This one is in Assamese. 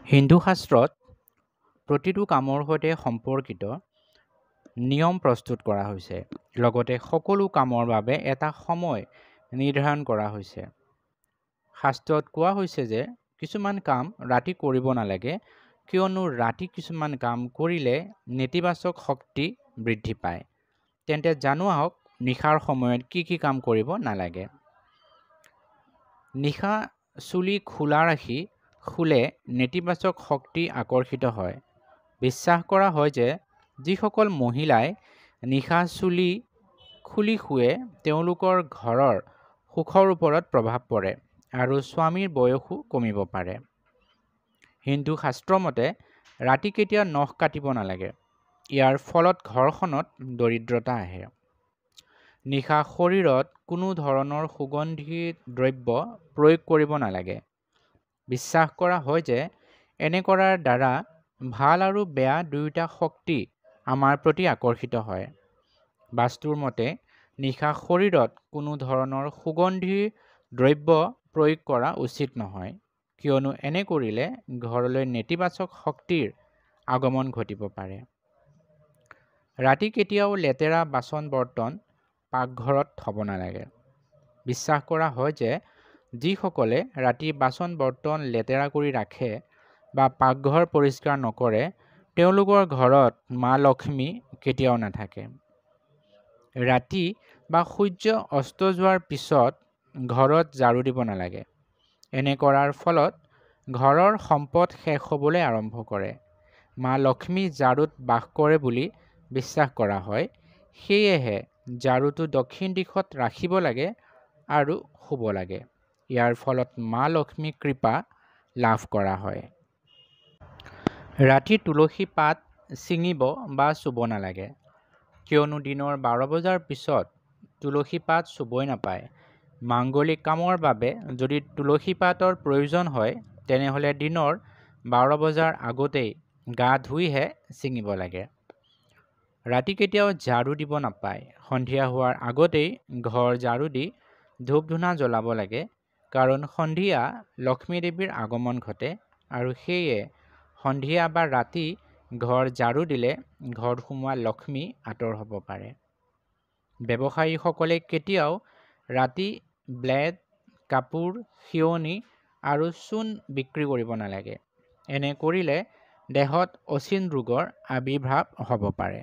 হিন্দু শাস্ত্ৰত প্ৰতিটো কামৰ সৈতে সম্পৰ্কিত নিয়ম প্ৰস্তুত কৰা হৈছে। লগতে সকলো কামৰ বাবে এটা সময় নিৰ্ধাৰণ কৰা হৈছে। শাস্ত্ৰত কোৱা হৈছে যে কিছুমান কাম ৰাতি কৰিব নালাগে, কিয়নো ৰাতি কিছুমান কাম কৰিলে নেতিবাচক শক্তি বৃদ্ধি পায়। তেন্তে জানো আহক নিশাৰ সময়ত কি কি কাম কৰিব নালাগে। নিশা চুলি খোলা ৰাখি শুলে নেতিবাচক শক্তি আকৰ্ষিত হয়। বিশ্বাস কৰা হয় যে যিসকল মহিলাই নিশা চুলি খুলি শুৱে তেওঁলোকৰ ঘৰৰ সুখৰ ওপৰত প্ৰভাৱ পৰে আৰু স্বামীৰ বয়সো কমিব পাৰে। হিন্দু শাস্ত্ৰমতে ৰাতি কেতিয়াও নখ কাটিব নালাগে। ইয়াৰ ফলত ঘৰখনত দৰিদ্ৰতা আহে। নিশা শৰীৰত কোনো ধৰণৰ সুগন্ধি দ্ৰব্য প্ৰয়োগ কৰিব নালাগে। বিশ্বাস কৰা হয় যে এনে কৰাৰ দ্বাৰা ভাল আৰু বেয়া দুয়োটা শক্তি আমাৰ প্ৰতি আকৰ্ষিত হয়। বাস্তুৰ মতে নিশা শৰীৰত কোনো ধৰণৰ সুগন্ধি দ্ৰব্য প্ৰয়োগ কৰা উচিত নহয়, কিয়নো এনে কৰিলে ঘৰলৈ নেতিবাচক শক্তিৰ আগমন ঘটিব পাৰে। ৰাতি কেতিয়াও লেতেৰা বাচন-বৰ্তন পাকঘৰত থ'ব নালাগে। বিশ্বাস কৰা হয় যে যিসকলে ৰাতি বাচন-বৰ্তন লেতেৰা কৰি ৰাখে বা পাকঘৰ পৰিষ্কাৰ নকৰে তেওঁলোকৰ ঘৰত মা লক্ষ্মী কেতিয়াও নাথাকে। ৰাতি বা সূৰ্য অস্ত যোৱাৰ পিছত ঘৰত ঝাড়ু দিব নালাগে। এনে কৰাৰ ফলত ঘৰৰ সম্পদ শেষ হ'বলৈ আৰম্ভ কৰে। মা লক্ষ্মী ঝাড়ুত বাস কৰে বুলি বিশ্বাস কৰা হয়, সেয়েহে ঝাড়ুটো দক্ষিণ দিশত ৰাখিব লাগে আৰু শুব লাগে। ইয়াৰ ফলত মা লক্ষ্মীৰ কৃপা লাভ কৰা হয়। ৰাতি তুলসী পাত ছিঙিব বা চুব নালাগে, কিয়নো দিনৰ 12 বজাৰ পিছত তুলসী পাত চুবই নাপায়। মাংগলিক কামৰ বাবে যদি তুলসী পাতৰ প্ৰয়োজন হয় তেনেহ'লে দিনৰ 12 বজাৰ আগতেই গা ধুইহে ছিঙিব লাগে। ৰাতি কেতিয়াও ঝাড়ু দিব নাপায়। সন্ধিয়া হোৱাৰ আগতেই ঘৰ ঝাড়ু দি ধূপ-ধূনা জ্বলাব লাগে, কাৰণ সন্ধিয়া লক্ষ্মী দেৱীৰ আগমন ঘটে আৰু সেয়ে সন্ধিয়া বা ৰাতি ঘৰ ঝাড়ু দিলে ঘৰত সোমোৱা লক্ষ্মী আঁতৰ হ'ব পাৰে। ব্যৱসায়ীসকলে কেতিয়াও ৰাতি ব্লেড, কাপোৰ, সিয়নী আৰু চূণ বিক্ৰী কৰিব নালাগে। এনে কৰিলে দেহত অচিন ৰোগৰ আবিৰ্ভাৱ হ'ব পাৰে।